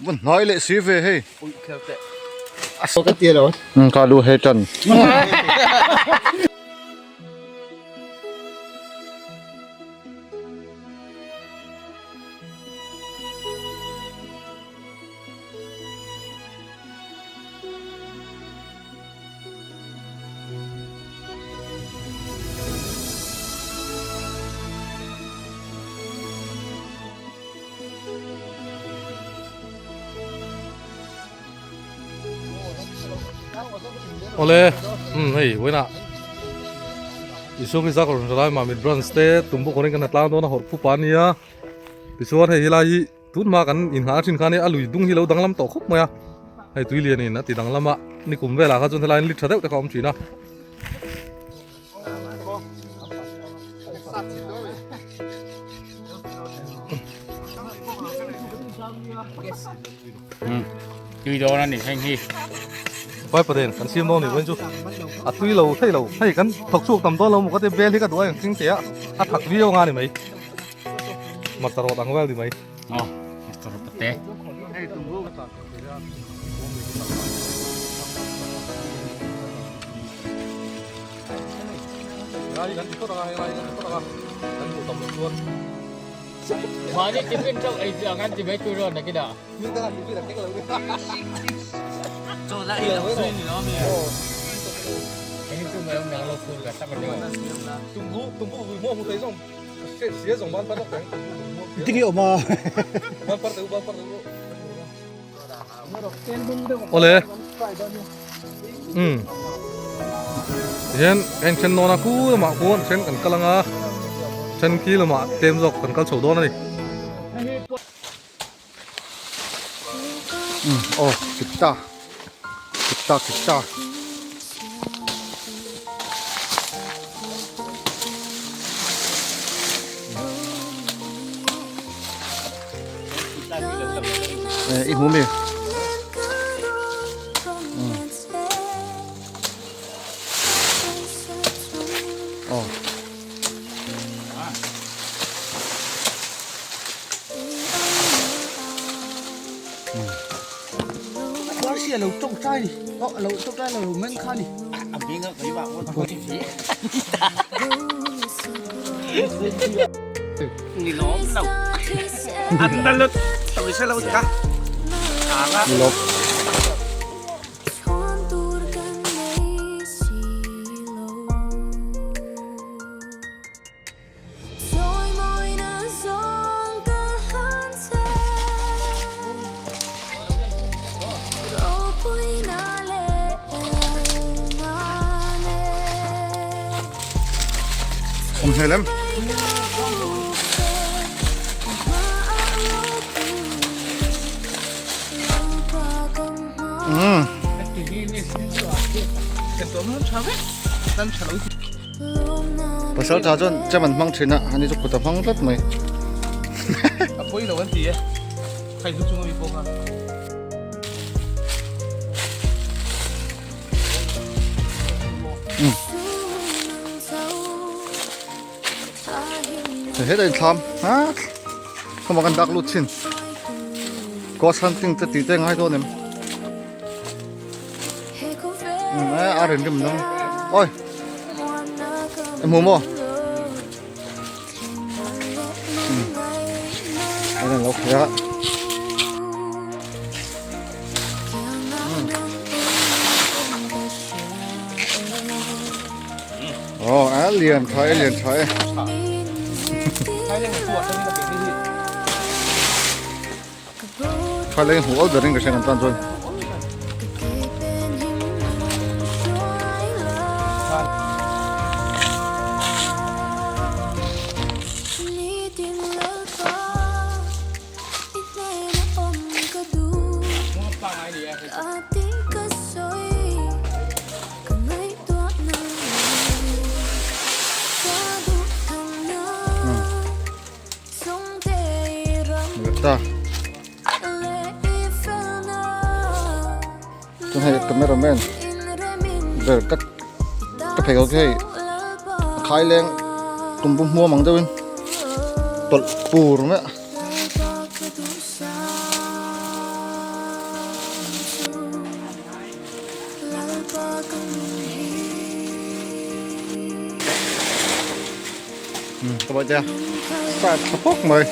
Va hnai leh si ve hei. Ka ti lo. Ka lu he tan. Awle umm hei vawiinah Isua Krista Kohhran Thalai Mamit Branch te tum bawk awrin kan ha tlang dawn a hawrh phup a nia tichuan hei helai hi tun hma kan inhah thin khan a lui dung hi lo danglam tawh khawp mai a hei tui lianin a ti danglam a nikum velah kha chuan helaiin lit tha deuh te kha a awm thin a. Tui dawn a ni heng hi. Vai paden kan siam dawn ni vawiin chu a tui lo thei lo hei kan thawk chhuak tam dawn lo maw ka ti bel hi ka duh a engthing teh a a thak viau anga ni mai marta rawt ang vel ni mai. Aw marta rawt te. Mahni tiffin chauh ei chu ang an ti mai tur rawn a kina. Hei chu mai awm nang lo phur ka tak a ni aw. Awle umm tihian heng then dawn a khu lamah khuan then kan kal anga then khi lamah tlem zawk kan kal chho dawn a ni. Umm aw kita kita kita. I hmu mi? Aw. Awm hle lem. Umm. Pasal tha chuan chem an hmang thin a, ani chu kut a hmang tlat mai. A pawi lo an ti e, khai hlu chung a mi pawh kha. Hetah in thlam ha khawmah kan dak lut thin ghost hunting te tih te ngai dawn em a rin rim dang oi em hmu maw a rawn lo khaih a. Aw a lian tha e lian tha e. Tha leng hmuh awlh berin ka hria kan tan chuan. Ta. Chuan hei cameraman ber ka ka phei ho khi hei a khai leng tum bu hmuam ang deuhin tawlh pur mai a. Ka bawih tia start tha phawk mai.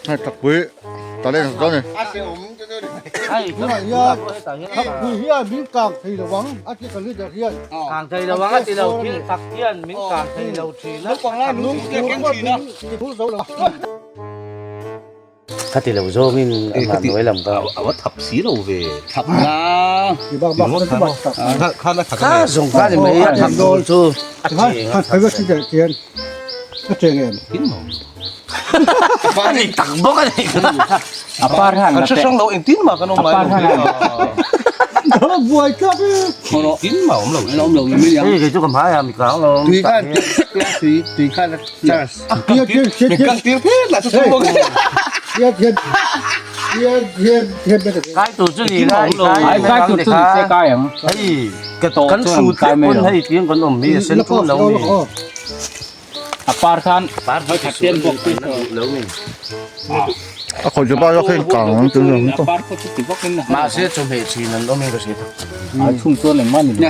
Hei thakpui ta leng dawn ni. Thakpui hian min kang thei lo ang a ti ka leader hian. Kang thei lo ang a ti lo thil tak hian min kang thei lo thin a. Kha ti lo zawngin a hman hnuai lam ka. A va thap si lo ve. Thap na. Kha zawng kha ni mai a thap dawn chu a cheng a thap. A cheng em? A ni tak bawk a ni. A par han Kan hre hrang lo engtin mah kan awm ngai lo. Nó buai tlat e. Engtin mah awm lo. Awm lo ni mai Hei kei chu ka hmai a mi kang lo. Tui khan tui tui khan charge. Min kal tir phet lah chu chu bawk. Hian hian hian hian hian Kai tur chu ni la Ai kai tur chu ni se kai ang. Hei Ka to kan chuan su kai mai pawn lo. hei tiang kan awm hi a sen chu lo ni. A par khan khat tian bawk ti Lo ni. A khawi chu ba zawk hei kang ang chu ni. A par khaw chu ti bawk in Mahse chawhmeh thin an awm in ka hria. A chhung chuan engmah ni lo.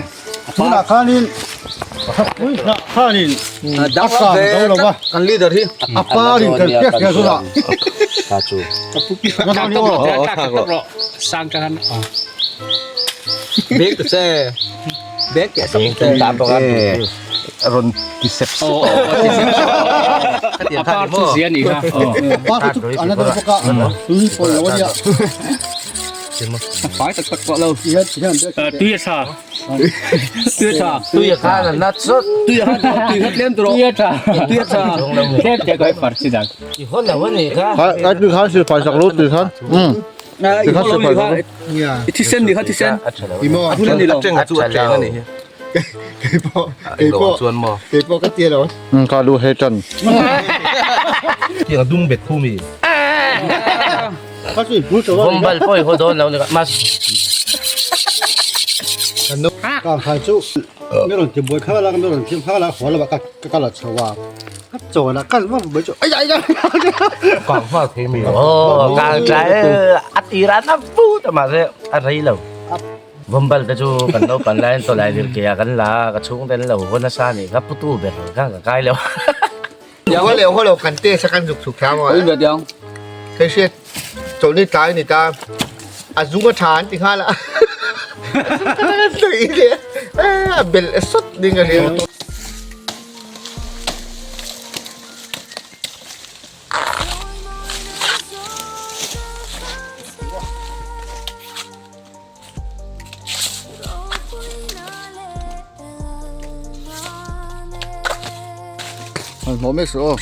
Tunah khanin thakpui hnah khanin a kang zo lo va. Kan leader hi. A parin kan piak hian zunah. Ka chu. Sang ka han. Bek che. Bek ke Eng tum ta bawk a. Ron ti sep sep. A par chu zia ni kha. Pa chu an la bawk a. Tui pawl lo a nia. Fai tak tak pawh lo. Hian hian Tui a tha. Tui a tha. Tui a khan a nat sawt. Tui a khan tui khat lem tawh. Tui a tha. Tui a tha. Tlem te kai par chi dan. I hawn lo a ni kha. Ai tui khan sir phai sak lo tui khan. I hawn lo ni kha. I thisen ni kha thisen. A tha lo. I A hun a ni lo. Cheng chu a cheng a ni hi. Keipawh keipawh Chuan maw. keipawh ka tia lo. Ka lu he chan. Tiang dung bet khu mi. Ka chu bul chaw a ni. Bombal pawh i haw dawn lo ni kha. Mas. Kang khai chu mi rawn ti buai kha la mi rawn thim kha la haw lo ka ka la chho a. Ka chaw la kan vak mai chu ai ai ai. Kang nghal thei mi. Oh, kang tlai a tira na fu ta mahse a rei lo. Bombal te chu kan naupan laiin tawlai lir ke ah kan la a, ka chhungte an lo haw nasa a nih kha, putu ber kha ka kai lo. Haw leh haw lo kan test a kan zuk chhuk thiam a. Hei hriat chawlhni tlai a ni ta, a zung a tha an ti nghal a. A belh sawt ding a hria. Hmanhmawh mek suh aw.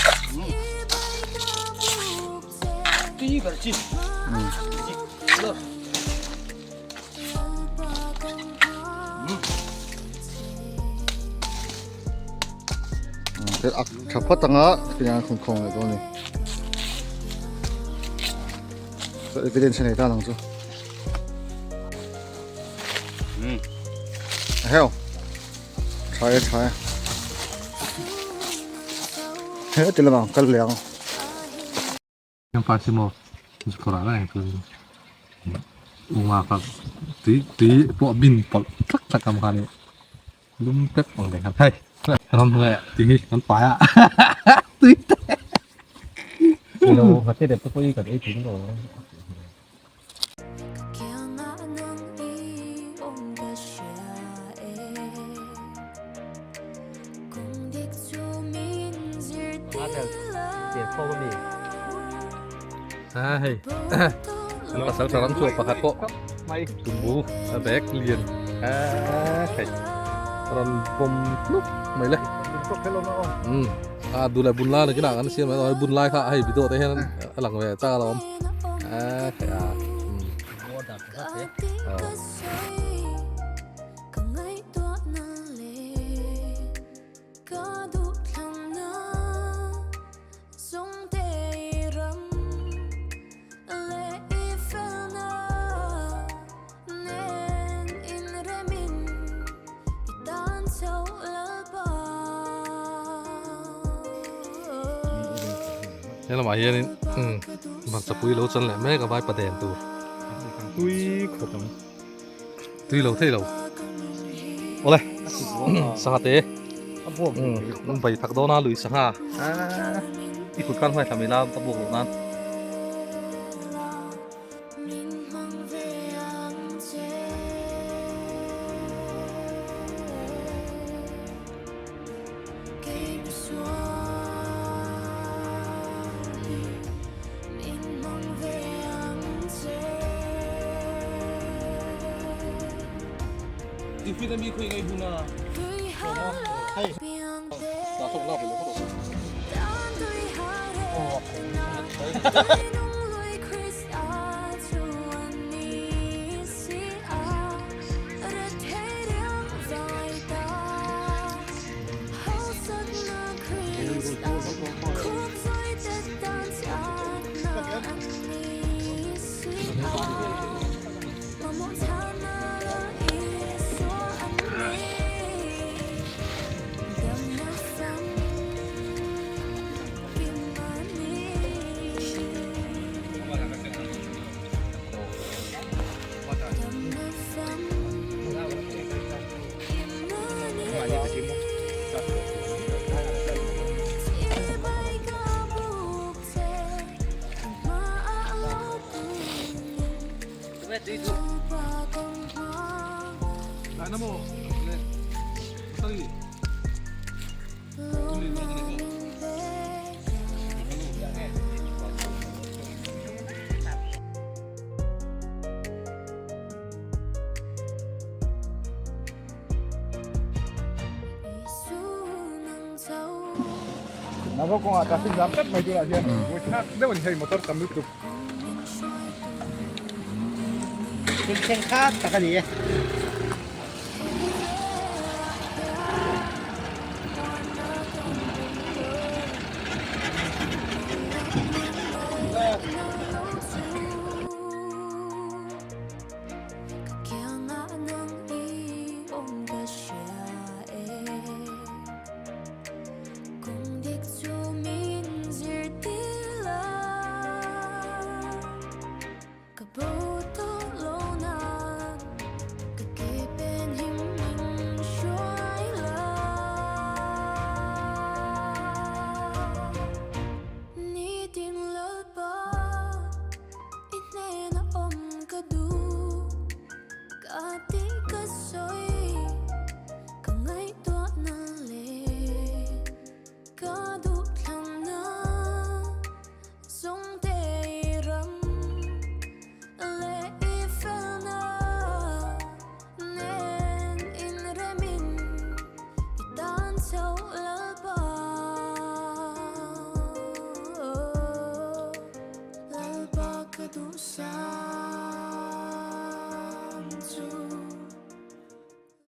Thil ak tha phawt anga tiang a khawng leh dawn a ni. Evidence a nei ta ang chu. Heo. Tha e tha e. He ti lamah kal leh ang. Heng pa chi maw zukawrah reng chuan unga kha tui tui pawh bin pawlh tlak tlak ang kha ni lum pep ang reng khan hei. Ram nge ti hi kan pai a tui te. Lo ngate te pawh hi kan ei thing lo. A hei kan pasal tha ram chhuak pakhat pawh tumbu a bag lian a hei rawn bawm hnuk mai le a duh leh bun lai nakinah kan siam mai bun lai kha hei video te hian a lang ve chak alawm a hei a He lamah hianin hmarchapui lo chan leh mek a vai paden tur tui khawp ang tui lo thei lo awle sangha te an bai thak dawn a lui sangha i kut khan hmai thla mai la a buak loh nan. Nava kawngah traffic jam tlat mai tunah hian buaithlak deuh a ni hei motor tam lutuk. Thil thleng khat tak a ni e.